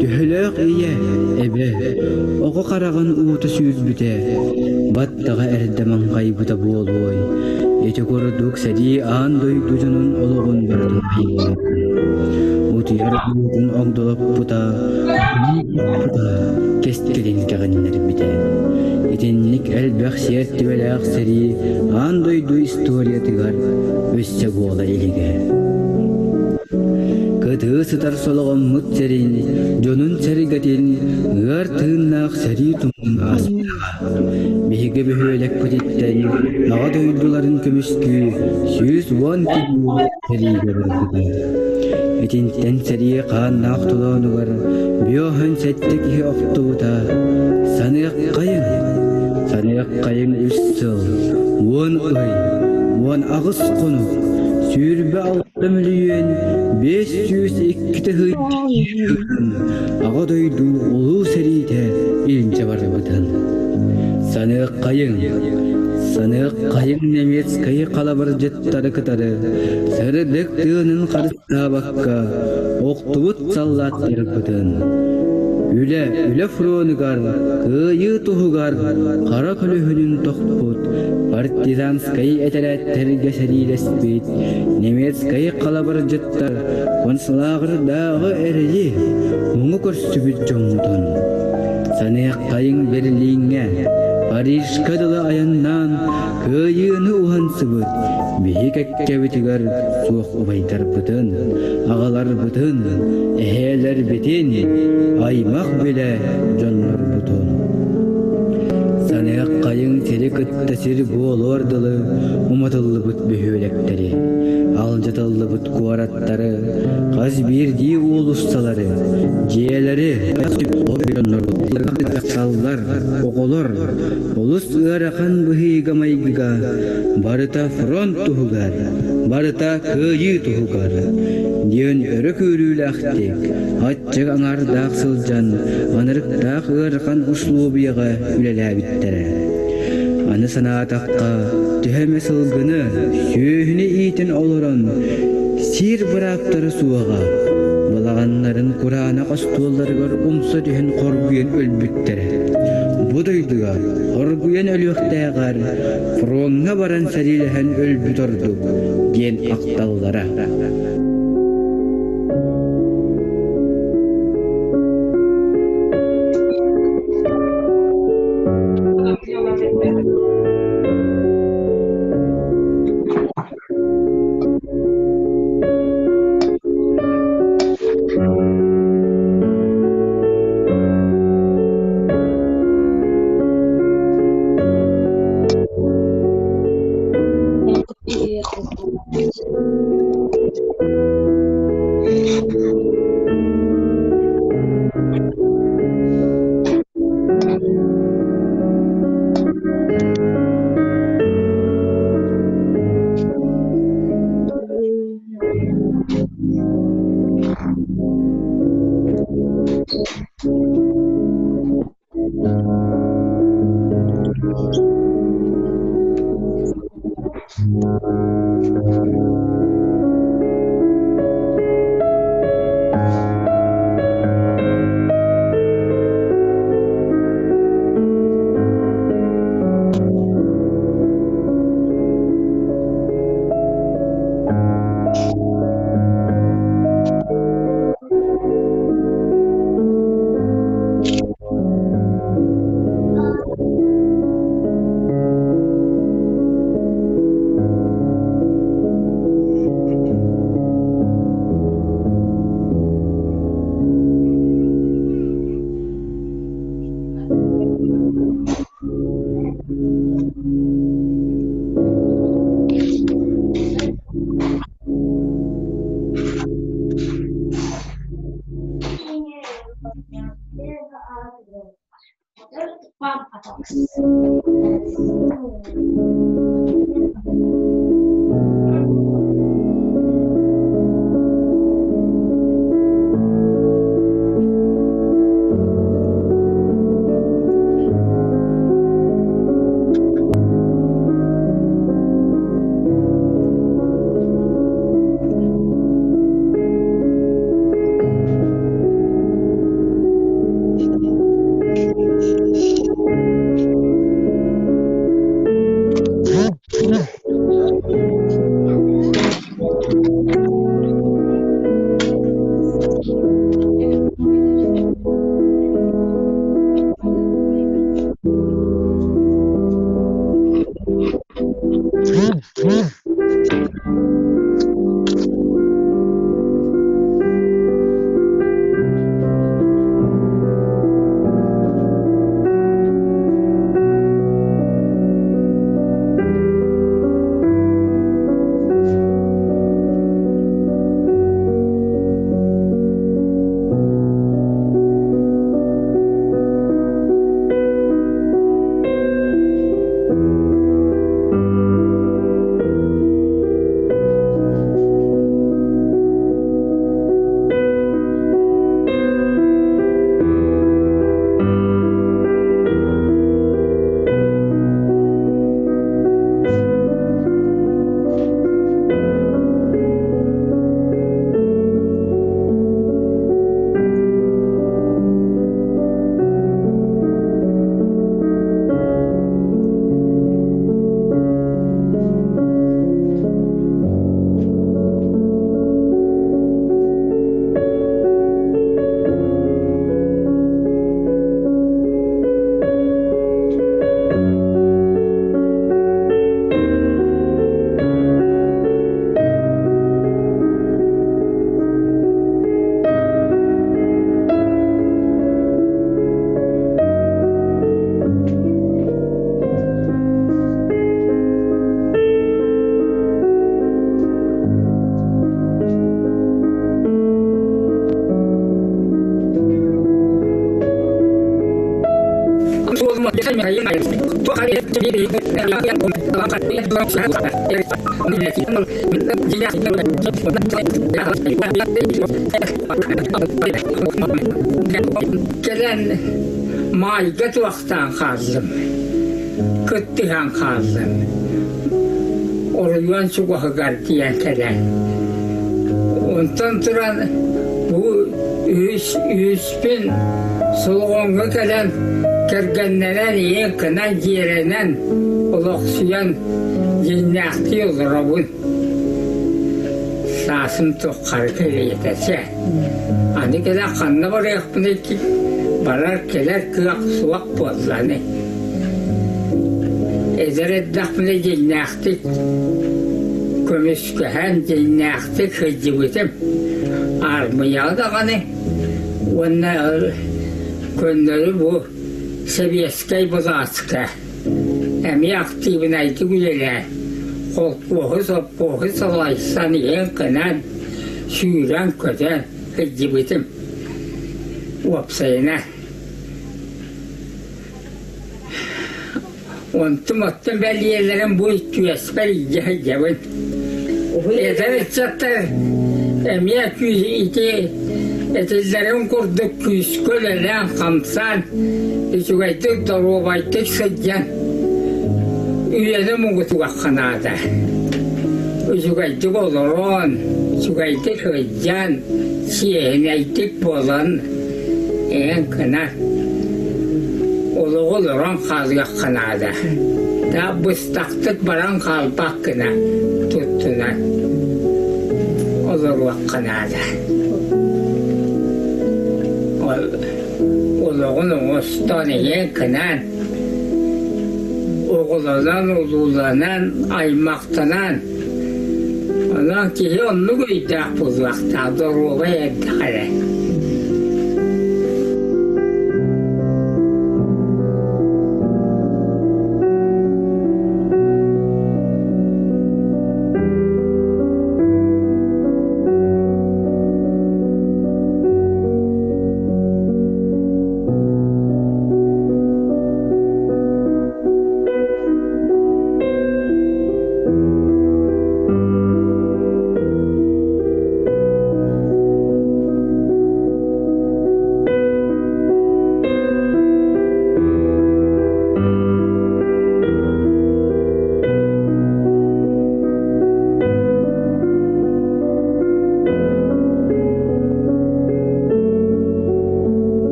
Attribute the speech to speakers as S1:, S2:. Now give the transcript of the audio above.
S1: Төһөлөөх ийэ, эбэ, оҕо хараҕын уута сүүрбүтэ, баттаҕа эрдэ маҥхайбыта буолуой, ити курдук сэрии аан дойду дьонун олоҕун барытын айыллыбыта. Утуйар уутун огдолоппута, укпута, кэскилин кэҕиннэрбитэ. Итинник элбэх сиэртибэлээх сэрии аан дойду историятыгар өссө буола илигэ. Кытыы сытар солоҕоммут сэрин, дьонун-сэргэтин ыар тыыннаах сэрии тумун ааспатаҕа. Биһиги бөһүөлэкпититтэн Аҕа дойдуларын көмүскүү 110 киһи сэриигэ барбыта. Итинтэн сэрии хааннаах толоонугар 57 киһи охтубута. Саныаххайыҥ, саныаххайыҥ үс сыл, 10 ый, 18 хонук, 26 мөлүйүөн 502 тыһыынча Аҕа дойду Улуу сэриитэ илдьэ барбытын. Саныаххайыҥ, саныаххайыҥ немецкэй халабырдьыттары кытары сырдык тыынын харыстаабакка охтубут саллааттарбытын. Үлэ, үлэ фронугар кыайыы туһугар хара көлөһүнүн тохпут партизанскай этэрээттэргэ сэриилэспит немецкэй халабырдьыттар концлааҕырдааҕы эрэйи муҥу көрсүбүт дьоммутун саныаххайыҥ Берлиҥҥэ, Парижка дылы айаннаан кыайыыны уһансыбыт биһи кэккэбитигэр суох убайдарбытын, аҕаларбытын, эһээлэрбитин, аймах билэ дьоннорбутун. Саныаххайыҥ сири кытта сир буолуор дылы уматыллыбыт бөһүөлэктэри, алдьатыллыбыт куораттары, хас биирдии уулуссалары, дьиэлэри дьахталлар, оҕолор олус ыарахан быһыыга-майгыга барыта фронт туһугар, барыта кыайыы туһугар диэн өрө күүрүүлээхтик, аччык аҥаардаах сылдьан ынырыктаах ыарахан услуобуйаҕа үлэлээбиттэрэ. Аны санаатахха, төһө эмэ сылгыны, сүөһүнү иитэн олорон сиир бырааптара суоҕа, балаҕаннарын кураанах остуолларыгар умса түһэн хоргуйан өлбүттэрэ. Бу дойдуга хоргуйан өлүөхтээҕэр фроҥҥа баран сэриилэһэн өлбүт ордук диэн ахталлара.
S2: Кэлэн маайга туохтаан хааллым, кыттыһан хааллым. Оройуон чугаһыгар тиийэн кэлэн. Онтон туран бу үһүс үһүспүн Солоҕоҥҥо кэлэн кэргэннэнэн ийэ кынан дьиэлэнэн олохсуйан дьиҥнээхтии олоробун. Саасым туххары кэриэтэсэ. Аны кэлэн ханна барыахпыный барар кэлэр кыах суох буолланы. Эдэр эрдэхпинэ дьиҥнээхтик көмүскэһэн дьиҥнээхтик сылдьыбытым. Аармыйаҕа даҕаны уонна көннөрү бу сэбиэскэй былааска эмиэ актыыбынайдык үлэлээн, холкуоһу, сопхуоһу салайсан иһэн-кэнэн, сүүрэн-көтөн сылдьыбытым. Уопсайынан Онтум оттон бэлиэлэрим бу түөспэр илдьэ сылдьабын. Эдэр ыччаттар эмиэ күүс ити этиллэрин курдук күүскэ үлэлээн-хамсаан, үчүгэйдик доруобайдык сылдьан үйэни муҥутуохха наада. Үчүгэйдик олорон, үчүгэйдик сылдьан, чиэһинэйдик буолан Эһэҥ кына олоҕу олорон хаалыахха наада. Да быстахтык баран хаалбат гына туттунан олоруохха наада. Ол олоҕун оҥостон эһэҥ кынан оҕолонон, улууланан, аймахтанан онон киһи оннук өйдөөх буолуохтаах доруобай эрдэҕэ эрэ.